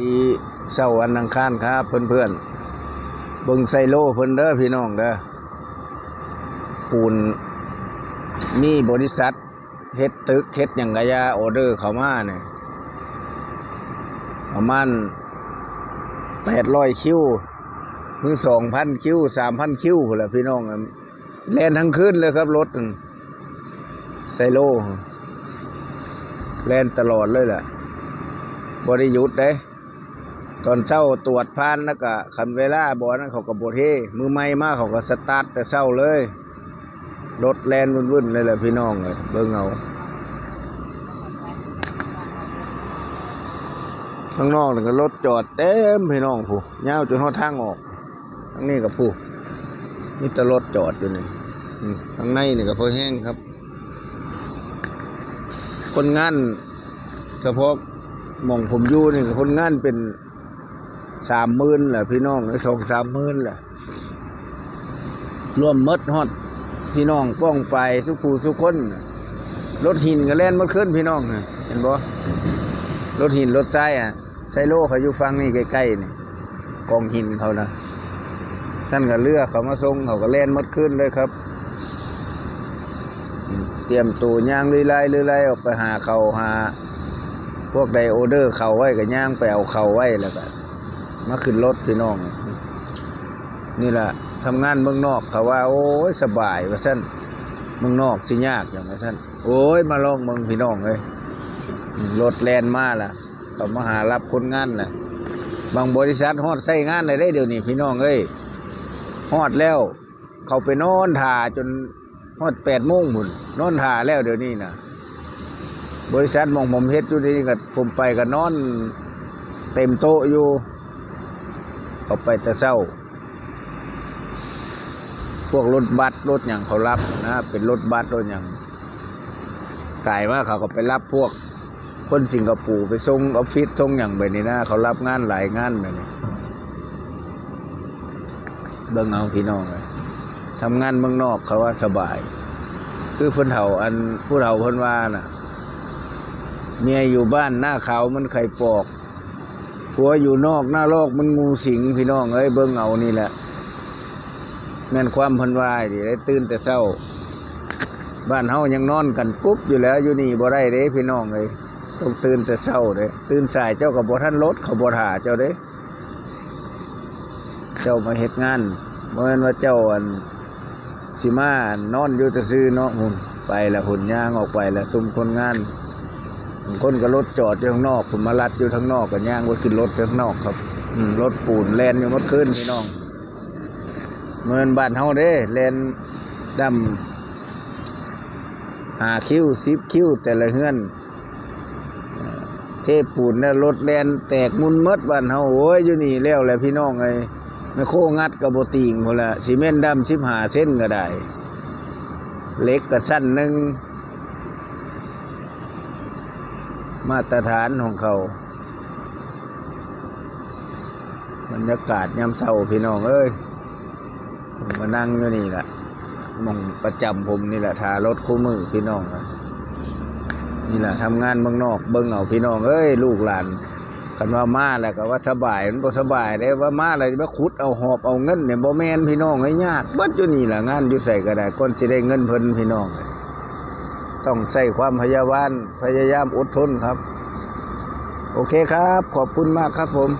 ທີ່ເຊົ້າວັນອັງຄານຄັບເພື່ອນໆ ເບິ່ງໄຊໂລເພິ່ນເດີພີ່ນ້ອງເດີ. ປູນ ມີບໍລິສັດເຮັດຕຶກເຮັດຫຍັງກະຢ່າ ອອເດີເຂົ້າມານີ້ ປະມານແປດຮ້ອຍຄິວ ຫຼື ສອງພັນຄິວ ສາມພັນຄິວພຸ້ນລະພີ່ນ້ອງ. ແລ່ນທັງຄືນເລີຍຄັບລົດ ໄຊໂລ ແລ່ນຕະຫຼອດເລີຍແຫຼະ ບໍ່ໄດ້ຢຸດເດ້. ຕອນເຊົ້າຕວດຜ່ານແລ້ວກະ ຄັນເວລາບໍ່ນັ້ນເຂົາກະບໍ່ເທ ມື້ໃໝ່ມາເຂົາກະສະຕາດແຕ່ເຊົ້າເລີຍ. ລົດແລ່ນວື່ນໆເລີຍແຫຼະພີ່ນ້ອງເອີຍ ເບິ່ງເອົາ. ຂ້າງນອກນີ້ກະລົດຈອດເຕັມພີ່ນ້ອງ ຜູ້ ຍາວຈົນຮອດທາງອອກ. ທາງນີ້ກະຜູ້ ມີແຕ່ລົດຈອດຢູ່ນີ້. ອືມ ທາງໃນນີ້ກະພໍແຮງຄັບ ຄົນງານ ສະເພາະໝ່ອງຜົມຢູ່ນີ້ກະຄົນງານເປັນສາມໝື່ນແຫຼະພີ່ນ້ອງເອີຍ ສອງສາມໝື່ນແຫຼະ ລວມໝົດຮອດພີ່ນ້ອງປ້ອງປາຍສູ່ຜູ້ສູ່ຄົນ. ລົດຫີນກະແລ່ນໝົດຄືນພີ່ນ້ອງ ເຫັນບໍ່ ລົດຫີນລົດຊາຍອະ. ໄຊໂລເຂົາຢູ່ຝັ່ງນີ້ໃກ້ໆນີ້ ກອງຫີນເຂົານະ ຊັ້ນກະເຮືອເຂົາມາສົ່ງ ເຂົາກະແລ່ນໝົດຄືນເລີຍຄັບ. ອືມ ຕຽມໂຕຍ່າງເລື້ອຍໆ ເລື້ອຍໆ ອອກໄປຫາເຂົ້າ ຫາພວກໃດອໍເດີເຂົ້າໄວ້ກະຍ່າງໄປເອົາເຂົ້າໄວ້ ແລ້ວກະມາຂຶ້ນລົດພີ່ນ້ອງ. ນີ້ລະ ທຳງານເມືອງນອກເຂົາວ່າ ໂອ້ຍ ສະບາຍວ່າຊັ້ນ ເມືອງນອກຊິຍາກຫຍັງວ່າຊັ້ນ. ໂອ້ຍ ມາລອງເບິ່ງພີ່ນ້ອງເອີຍ ລົດແລ່ນມາລະ ເຂົາມາຫາຮັບຄົນງານລະ. ບາງບໍລິສັດຮອດໃຊ້ງານແລ້ວເດ້ດຽວນີ້ພີ່ນ້ອງເອີຍ ຮອດແລ້ວ ເຂົາໄປນອນຖ້າຈົນຮອດແປດໂມງພຸ້ນ ນອນຖ້າແລ້ວດຽວນີ້ນະ. ບໍລິສັດໝ່ອງຜົມເຮັດຢູ່ນີ້ກະ ຜົມໄປກະນອນເຕັມໂຕະຢູ່ ເຂົາໄປແຕ່ເຊົ້າ. ພວກລົດບັສລົດຫຍັງເຂົາຮັບນະ ເປັນລົດບັສລົດຫຍັງ ສາຍມາເຂົາກະໄປຮັບພວກຄົນສິງກະໂປໄປສົ່ງອອບຟິດສົ່ງຫຍັງແບບນີ້ນະ ເຂົາຮັບງານຫຼາຍງານແບບນີ້. ເບິ່ງເອົາພີ່ນ້ອງເອີຍ ທຳງານເມືອງນອກເຂົາວ່າສະບາຍ ຄືເພິ່ນເຖົ້າ ອັນຜູ້ເຖົ້າເພິ່ນວ່ານະ ເມຍຢູ່ບ້ານໜ້າຂາວເໝືອນໄຂ່ປອກ ຜົວຢູ່ນອກໜ້າລອກເໝືອນງູສິງ. ພີ່ນ້ອງເອີຍ ເບິ່ງເອົານີ້ແຫຼະ ແມ່ນຄວາມເພິ່ນວ່ານີ້ເດ້ ຕື່ນແຕ່ເຊົ້າ ບ້ານເຮົາຍັງນອນກັນກຸບຢູ່ແລ້ວ ຢູ່ນີ້ບໍ່ໄດ້ເດ້ພີ່ນ້ອງເອີຍ ຕ້ອງຕື່ນແຕ່ເຊົ້າເດ້. ຕື່ນສາຍເຈົ້າກະບໍ່ທັນລົດ ເຂົາບໍ່ຖ້າເຈົ້າເດ້. ເຈົ້າມາເຮັດງານ ບໍ່ແມ່ນວ່າເຈົ້າ ອັນ ຊິມາ ອັນ ນອນຢູ່ແຕ່ຊື່ເນາະ. ຫຸ້ນ ໄປລະ ຫຸ້ນ ຍ່າງອອກໄປລະ ຊຸມຄົນງານ. ບາງຄົນກະລົດຈອດຢູ່ຂ້າງນອກ ພຸ້ນມາລັດຢູ່ທາງນອກ ກະຍ່າງໄປຂຶ້ນລົດທາງນອກຄັບ. ອືມ ລົດປູນແລ່ນຢູ່ໝົດຄືນພີ່ນ້ອງ. ບໍ່ແມ່ນບ້ານເຮົາເດ້ ແລ່ນດຳຫ້າຄິວ ສິບຄິວ ແຕ່ລະເຮືອນ. ເອີ ເທປູນແລ້ວລົດແລ່ນແຕກມຸ່ນໝົດບ້ານເຮົາ. ໂອ້ຍ ຢູ່ນີ້ແລ້ວແຫຼະພີ່ນ້ອງເອີຍ ແມກໂຄງັດກະບໍ່ຕີງພຸ້ນລະ ຊີເມັນດຳສິບຫ້າເຊັນກະໄດ້ ເຫຼັກກະຊັ້ນໜຶ່ງ ມາດຕະຖານຂອງເຂົາ. ບັນຍາກາດຍາມເຊົ້າພີ່ນ້ອງເອີຍ ມານັ່ງຢູ່ນີ້ລະ ໝ່ອງປະຈຳຜົມນີ້ລະ ຖ້າລົດຄູ່ມື້ພີ່ນ້ອງ. ນີ້ລະ ທຳງານເມືອງນອກ ເບິ່ງເອົາພີ່ນ້ອງເອີຍ ລູກຫຼານ. ຄັນວ່າມາແລ້ວກະວ່າສະບາຍ ມັນບໍ່ສະບາຍເດ້ ວ່າມາແລ້ວຊິມາຂຸດເອົາຫອບເອົາເງິນນີ້ ບໍ່ແມ່ນພີ່ນ້ອງເອີຍ ຍາກເບິດຢູ່ນີ້ລະ. ງານຢູ່ໃສກະໄດ້ ກ່ອນຊິໄດ້ເງິນເພິ່ນພີ່ນ້ອງ ຕ້ອງໃຊ້ຄວາມພະຍາວານ ພະຍາຍາມອົດທົນຄັບ. ໂອເຄຄັບ ຂອບຄຸນມາກຄັບຜົມ.